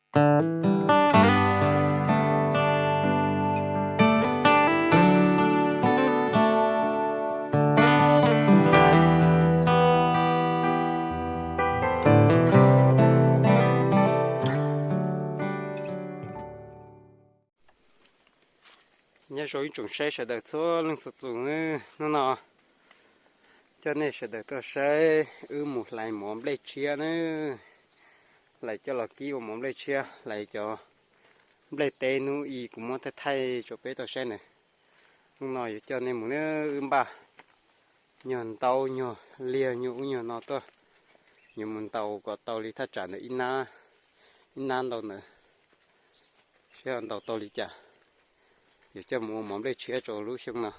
Nyob zoo ib tsoom saib sawv daws txhua leej txhua tus, hnub no coj nej sawv daws tuaj saib wb mus hlais mov nplej tshiab na. Hlais coj los kib ua mov nplej tshiab, hlais cov nplej teb hnub i kuv muab thaij thaij rau peb tau saib na. Hnub no yuav coj nej mus na, wb npaj nyuag ntaub nyuag liag nyuag ub nyuag no tuaj, yuav mus ntaus kom tau li thaj tsam ntawm ib nab ntau ntawd, saib ntaus tau li cas, yuav coj mus ua mov nplej tshiab rau lub xyoo no.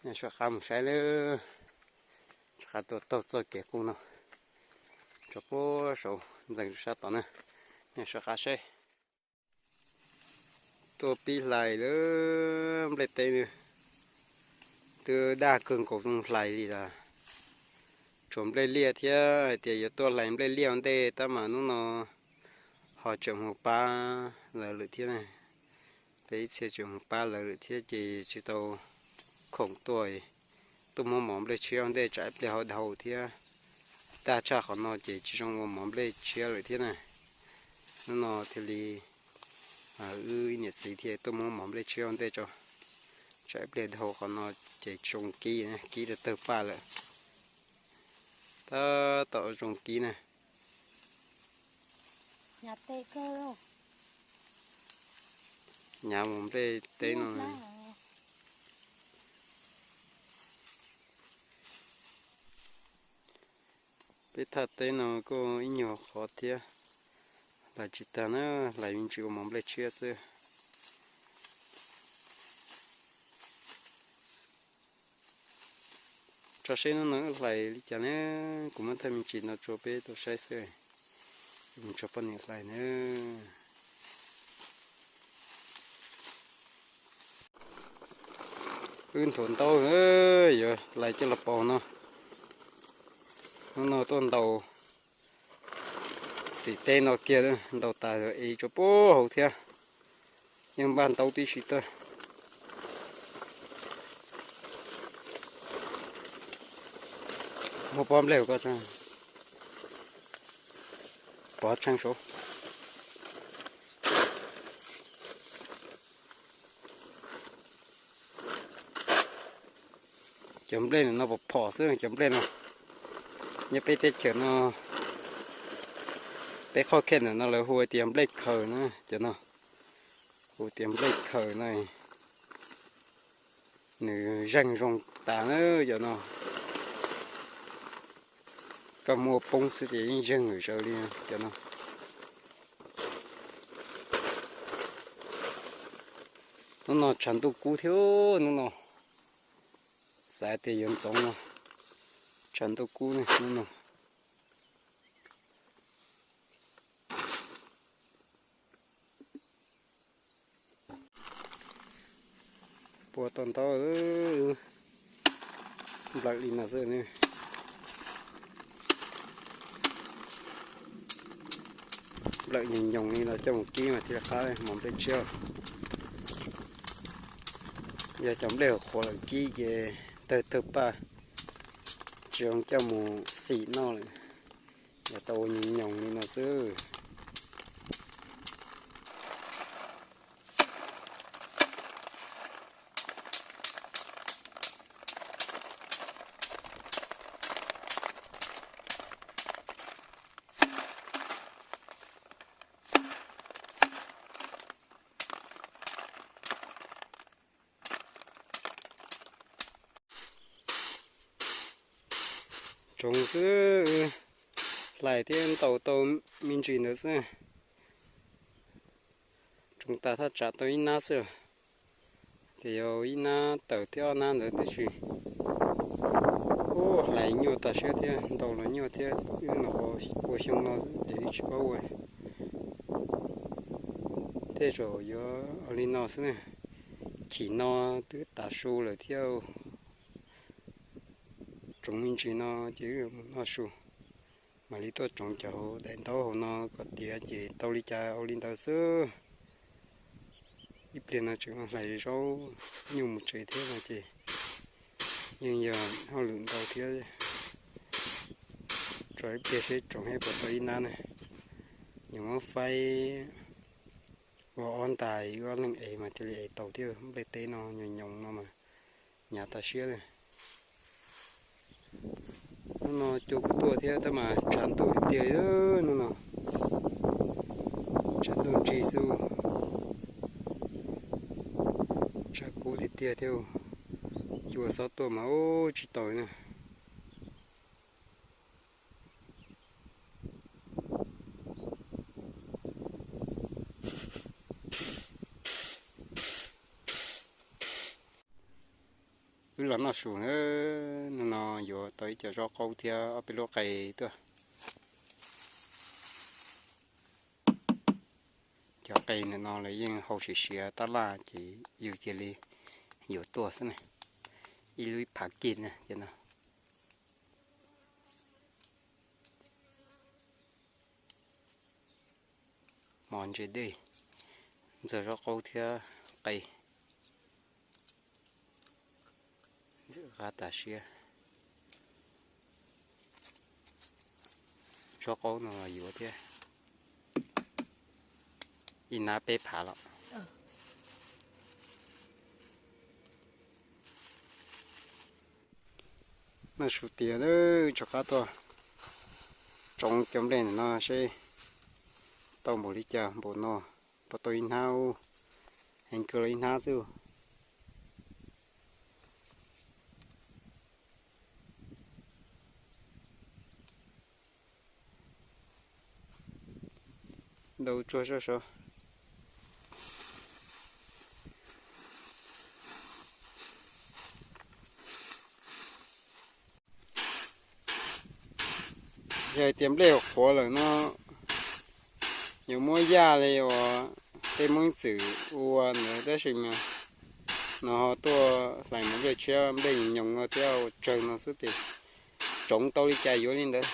Nej sawv qab mus saib lawm, sawv qab tuaj taug txoj kev qub no rau puag saud ntxeev rau sab tod na, nej sawv qab saib. Tuaj pib hlais lawm, nplej teb twb daj kawg nkaus zoo hlais li lawm. Tshuav nplej liaj thiab, hais tias yuav tuaj hlais nplej liaj ua ntej tab mas hnub no ho tseem mus pab lawv lawm thiab na. Peb ib txhia tseem mus pab lawv lawm thiab ces tsis tau khoom tuaj, tuaj muab mov nplej tshiab ua ntej tsam ib pliag ho dhau thiab. Daj tshaj qhov no ces tsis zoo ua mov nplej tshiab lawm thiab na. Hnub no thiaj li wb ib niam txiv thiaj tuaj muab mov nplej tshiab ua ntej tso, tsam ib pliag dhau qhov no ces tsis zoo kib, kib tawg tawg paj lawm. Tab tom zoo kib na. Nyav mus nplej teb no. Peb thaj teb no kuj ib nyuag qhov thiab, hlais tsis tag na, hlais me ntsis ua mov nplej tshiab xwb. Tso seb hnub no wb hlais li cas na, kuv muab thaij me ntsis no rau peb tau saib xwb. Mus tso poj niam hlais na. Wb nthuav ntaub yuav hlais coj los pauv no. Hnub no tuaj ntaus tim teb no kiag, ntaus tas yuav ev tso puag hauv thiab. Yeej npaj ntaub tib si tag. Muab pob nplej ko, pob tshee saud. Cov nplej no phom phom xwb cov nplej no. Nyob peb teb chaws no, peb qhov khej ntawm no lawv hu tias nplej khaws na cov no. Hu tias nplej khaws no. Nws zeeg zoo tas na cov no. Koj muab poob xwb ces yeej zeeg hwm zaws li cov no. Hnub no tshav ntuj kub thiab hnub no. Xav tias yuav ntxoov no, tshav ntuj kub ne hnub no. Puas tau ntaub, nplawm li no xwb. Nplawm nyoos nyoos li no coj mus kib mas thiaj li qab mov nplej tshiab. Yog cov nplej qhuav lawm kib ces tawg tawg paj, tsis zoo coj mus xim noj lawm. Yog tau ua nyoos nyoos li no xwb. Tsoov xwb, hlais thiab ntaus tau me ntsis ntawd xwb. Tsoov tas thaj tsam tau ib nab xwb. Ces yog ib nab tawm thiab ob nab ntawd tib si. Ub, hlais nyuaj tas siab thiab ntaus los nyuaj thiab, wb los ua xyoo no ces wb tsis paub ua. Tej zaum yuav ua li no xwb na. Chim no twb tas su lawm thiab. Tsoov me ntsis no ces wb mus noj su. Mam li tuaj tsoov cov hauv daim ntaub hauv no kom tiav ces tau li cas ua li ntawd xwb. Ib pliag no tseem hlais zaub nyuj mus tsev thiab no ces yeej yog hauj lwm ntau thiab. Tso ib pliag seb tsoov thiab puas tau ib nab na. Yuav muab faib ua ob ntais, ib ob leeg ev mas thiaj li ev tau thiab. Nplej teb no nyoos nyoos no mas hnyav tas siab li. Hnub no cua kuj tuaj thiab tab mas tshav ntuj tiag tiag hnub no. Tshav ntuj ntsig xwb. Tshav kub tiag tiag thiab. Cua xob tuaj mas ub tsis tau na. Wb los noj su na, hnub no yuav tau ib co zaub qaub thiab ob peb lub qe tuaj. Cov qe ntawm no lawv yeej hau siav siav tab laj ces yus cia li yuav tuaj xwb na. Ib lub ib phav kij na ces no. Mov ntse dej, ntxuag zaub qaub thiab qe. Ntxim qab tas siab. Zaub qaub no los yuav thiab. Ib nab peb phav los. Noj su tiav, rov qab tuaj tsoov cov nplej ntawm no seb tau npaum li cas npaum no. Puas tau ib hnab, heev kawg los ib hnab xwb. Ntau tsuag sab saud. Yog hais tias nplej qhuav lawm no, yuav muab yaj li uas tej Hmoob txwm ua ntawd tab sis mas no ho tuaj hlais mus nplej tshiab, nplej nyoos no thiab ua tsawg no xwb ces tsoov tau li cas yuav li ntawd.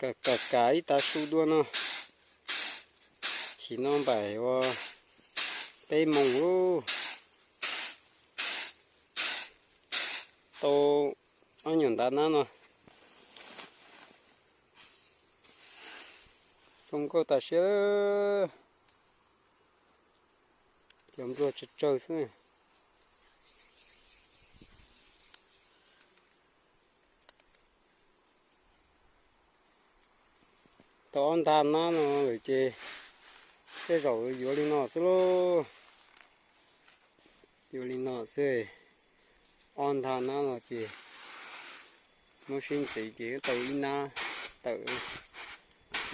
Kam kam kam ib tav su dua no, chim no npaim ua peb moos lawm. Tau ob nyuag ntav nab no. Zoo nkauj tas siab. Cov npluag tsawg tsawg xwb. Tau ob ntav nab no lawm ces tej zaum yuav li no xwb lauj. Yuav li no xwb. Ob ntav nab no ces muab sib ntxiv ces tau ib nab tawm,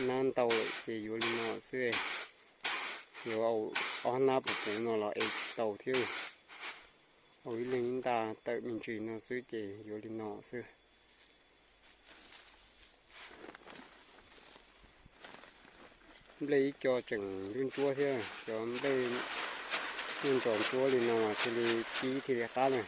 nab ntau lawm ces yuav li no xwb. Yuav ob nab puv puv no los ev tsis tau thiab. Ua ib leeg ib nta tawm me ntsis no xwb ces yuav li no xwb. Nplej ib co tseem ntsuab ntsuab thiab, cov nplej nyuj ntsos ntsuab li no mas thiaj li pib thiaj li qab na.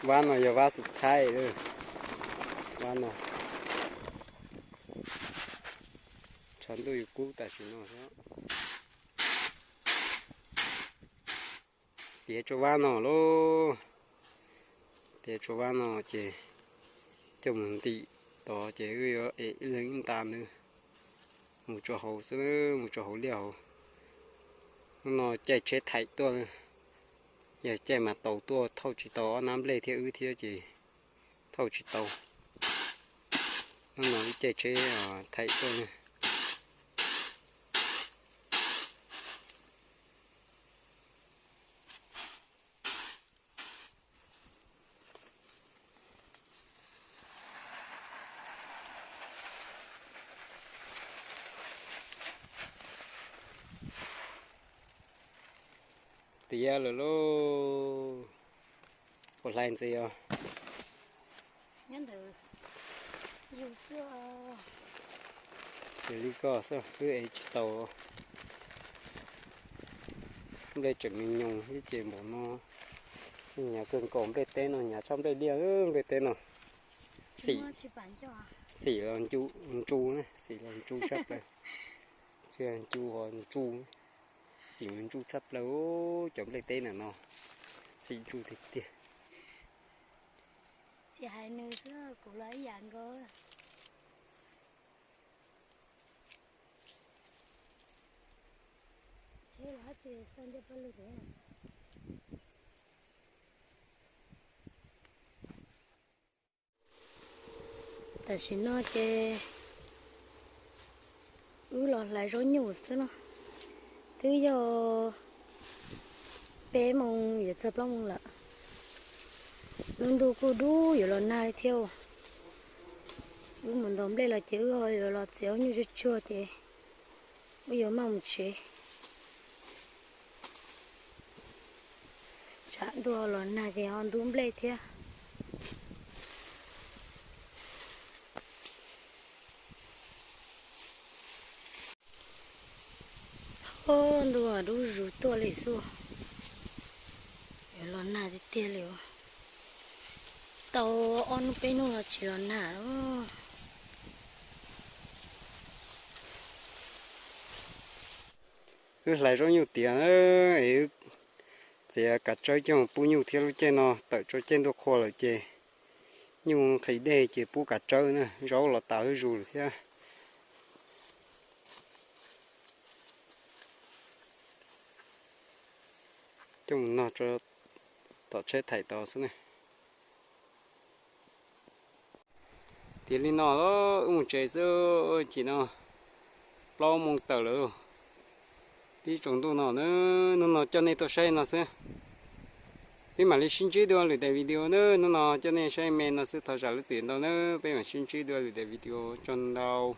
Vab no yog vab xub thaib lawm. Vab no tshav ntuj yuav kub tam sim no xwb. Tiav tsua vab no lauj. Tiav tsua vab no ces coj mus ntim tod ces wb yuav ev ib leeg ib nta ntawd mus tso hauv xwb, mus tso hauv liaj hauv. Hnub no caij tsheb thaim tuaj, yog caij mas taus tuaj thauj tsis tau ob nab nplej thiab wb thiab ces thauj tsis tau. Hnub no wb caij tsheb thaim tuaj na. Tiav lawm lauj. Puas hlais ntxiv os? Yog li koj xwb wb ev tsis tau. Nplej tseem me nyoos thiab ces npaum no. Hnyav kawg nkaus nplej teb no, hnyav tshaj nplej liaj, nplej teb no. Xim, xim los ntsu, ntsu, xim los ntsu tshaj plaws. Tsis ncu ho ntsu, xim los ntsu tshaj plaws, cov nplej teb ntawm no xim ntsu tiag tiag. Tsis hais nws xwb, kuv los ib yam nkaus. Tam sim no ces wb los hlais zaub nyuj xwb no. Twb yog peb moos yuav txog plaub moos lawm. Lub ntuj kuj dub yuav los nag li thiab. Wb mus ntaus nplej los ces wb ho yuav los txiav zaub nyuj tsuag tsuag ces wb yuav maj mus tsev. Tsam ntuj los nag ces ho ntub nplej thiab. Ob, ntuj dub zus tuaj li xwb. Yuav los nag tiag tiag li. Tau ob hnub peb hnub no tsis los nag lawm. Wb hlais zaub nyuj tiav na, es wb txiav kav tsawb coj pub nyuj thiab. Lub caij no tawm tso caij ntuj qhua lawm ces nyuj nqhis dej ces pub kav tsawb na, zaub los tas zuj zus lawm thiab. Coj mus no tso tom tsheb thaim tau xwb na. Tiav li no los wb mus tsev xwb, chim no plaub moos tawm lawm. Tib tsaus ntuj no na, hnub no coj nej tuaj saib no xwb. Peb mam li sib ntsib dua lwm daim video na, hnub no coj nej saib me no xwb, thov zam lub txim ntau na, peb mam sib ntsib dua lwm daim video, tsaug ntau.